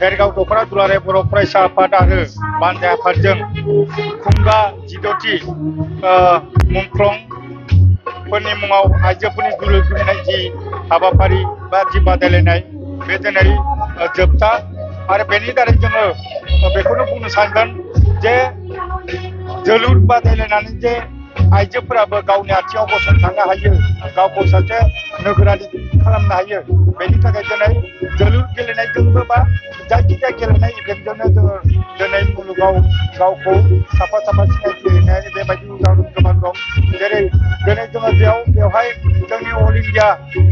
भेरगाव दख'रा दुलाराय बर' फरायसा आफाद आरो बानजाय आफादजों खुंगा 16थि मुंख्लंफोरनि मुङाव आइजोफोरनि जोलुर गेलेनाय जि हाबाफारि बा जि बादायलायनाय बे दिनै जोबथा आरो बेनि दारै जोङो बेखौनो बुंनो सानगोन जे जोलुर बादायलायनानै जे आइजोफोराबो गावनि आथिङाव गसंथानो हायो, गावखौ सासे नोगोरारि खालामनो हायो। बेनि थाखाय दिनै जोलुर गेलेनायजोंबो बा जायखिजाया गेलेनाय इभेन्टजोंनो जोङो दिनै मुलुगाव गावखौ साफा सिनायथि होनाय बेबायदि उदाहरन गोबां दं। जेरै दिनै जोङो बेवहाय जोंनि अल इन्डिया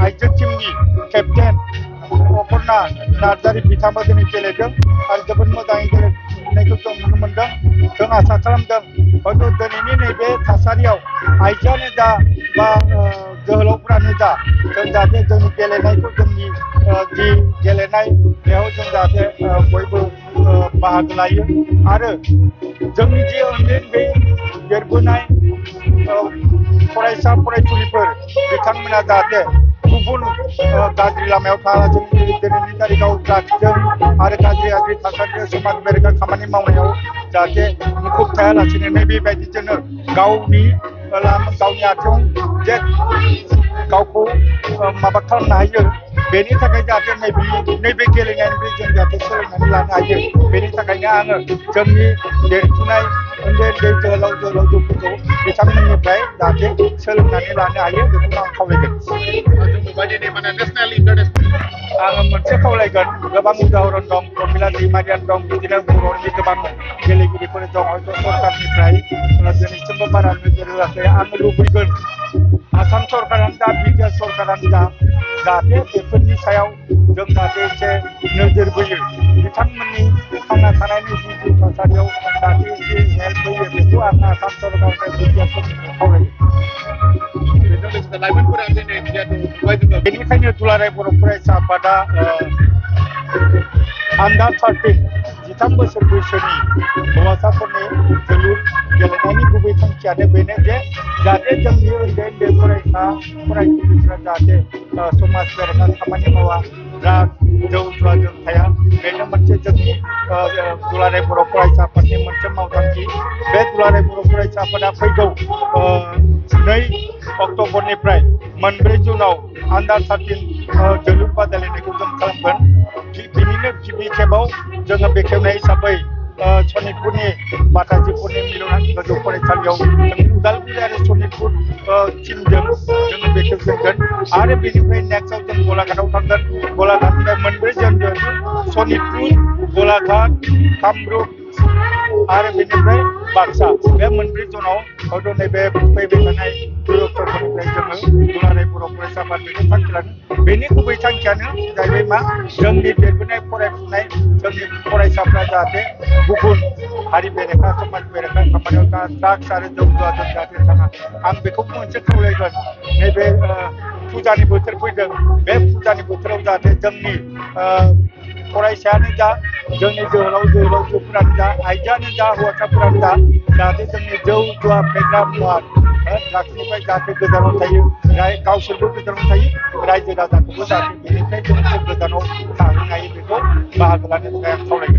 आइजो टीमनि केप्टेन अपर्ना नार्जारि बिथाङाबो दिनै गेलेदों आरो जोबोद मोजाङै गेलेनायखौ जों नुनो मोनदों। जों आसा खालामदों हयथ' दिनैनि नैबे थासारियाव आइजोआनो जा बा जोहोलावफ्रानो जा जों जाहाथे जोंनि गेलेनायखौ जोंनि जि गेलेनाय बेयाव जों जाहाथे बयबो बाहागो लायो आरो जोंनि जि उन्दै देरबोनाय फरायसा फरायसुलिफोर बिथांमोना जाहाथे गुबुन गाज्रि लामायाव थाङालासिनो दिनैनि तारिखाव ड्राग्सजों आरो गाज्रि थासारिजों समाज बेरेखा खामानि मावनायाव जाहाथे मुखुब थायालासिनो बेबायदिजोंनो गावनि आथिङाव जे गावखौ माबा खालामनो हायो। बेनि थाखाय जाहाथे नैबे गेलेनायनिफ्राय जों जाहाथे सोलोंनानै लानो हायो। बेनि थाखायनो आङो जोंनि देरफुनाय उन्दै जोहोलावजोफोरखौ बिथांमोननिफ्राय जाहाथे सोलोंनानै लानो हायो बेखौनो आं खावलायगोन। आङो मोनसे खावलायगोन, गोबां उदाहरन दं, प्रमिला दैमारियान दं, बिदिनो बर'नि गोबां गेलेगिरिफोर दं। हयथ' सरकारनिफ्राय दिनैसिमबो बारा नोजोर होआखै। आङो लुबैगोन आसाम सरकारानो जा बिटिआर सरकारानो जा जाहाथे बेफोरनि सायाव जों जाहाथे एसे नोजोर बोयो, बिथांमोननि थांना थानायनि जि थासारियाव जाहाथे एसे हेल्प होयो बेखौ आं आसाम सरकार आरो बिटिआर सरकारखौ खावलायो। बेनिखायनो दुलाराय बर' फरायसा आफादा आन्डार 13 13 बोसोर बैसोनि हौवासाफोरनि जोलुर गेलेनायनि गुबै थांखियानो बेनो जे जाहाथे जोंनि उन्दै फरायसा फरायसुलिफ्रा जाहाथे समाज बेरेखा खामानि मावा, ड्राग्स जौ जुवाजों थाया। बेनो मोनसे जोंनि दुलाराय बर' फरायसा आफादनि मोनसे मावथांखि। बे दुलाराय बर' फरायसा आफादा फैगौ 2 अक्ट'बरनिफ्राय 4 जुनाव आन्डार 13 जोलुर बादायलायनायखौ जों खालामगोन। बिनिनो गिबि खेबाव जोङो बेखेवनाय हिसाबै सनितपुरनि बाटाजिपुरनि मिलौनाय गोजौ फरायसालियाव जोंनि उदालगुरि आरो सनितपुर टिमजों जोङो बेखेवजेनगोन आरो बेनिफ्राय नेक्स्टआव जों गलाघाटआव थांगोन। गलाघाटनिफ्राय 4 जोन सनितपुर, गलाघाट, कामरुप आरो बेनिफ्राय बाक्सा। बे 4 जनाव हयथ' नैबे फैबाय थानाय 2 अक्ट'बरनिफ्राय जोङो दुलाराय बर' फरायसा आफाद बेखौ थांखि लादों। बेनि गुबै थांखियानो जाहैबाय मा, जोंनि देरबोनाय फरायफुनाय जोंनि फरायसाफ्रा जाहाथे गुबुन हारि बेरेखा समाज बेरेखा खामानियाव ड्राग्स आरो जौ जुवाजों जाहाथे थाङा। आं बेखौ मोनसे खावलायगोन, नैबे फुजानि बोथोर फैदों, बे फुजानि बोथोराव जाहाथे जोंनि फरायसायानो जा, जोंनि जोहोलावजोफोरानो जा, आइजोआनो जा, हौवासाफोरानो जा जाहाथे जोंनि जौ जुवा फेग्रा मुवा ड्राग्सनिफ्राय जाहाथे गोजानाव थायो, गावसोरबो गोजानाव थायो, रायजो राजाखौबो जाहाथे बेनिफ्राय जों गोजानाव थाहोनो हायो बेखौ बाहागो लानो थाखाय आं खावलायगोन।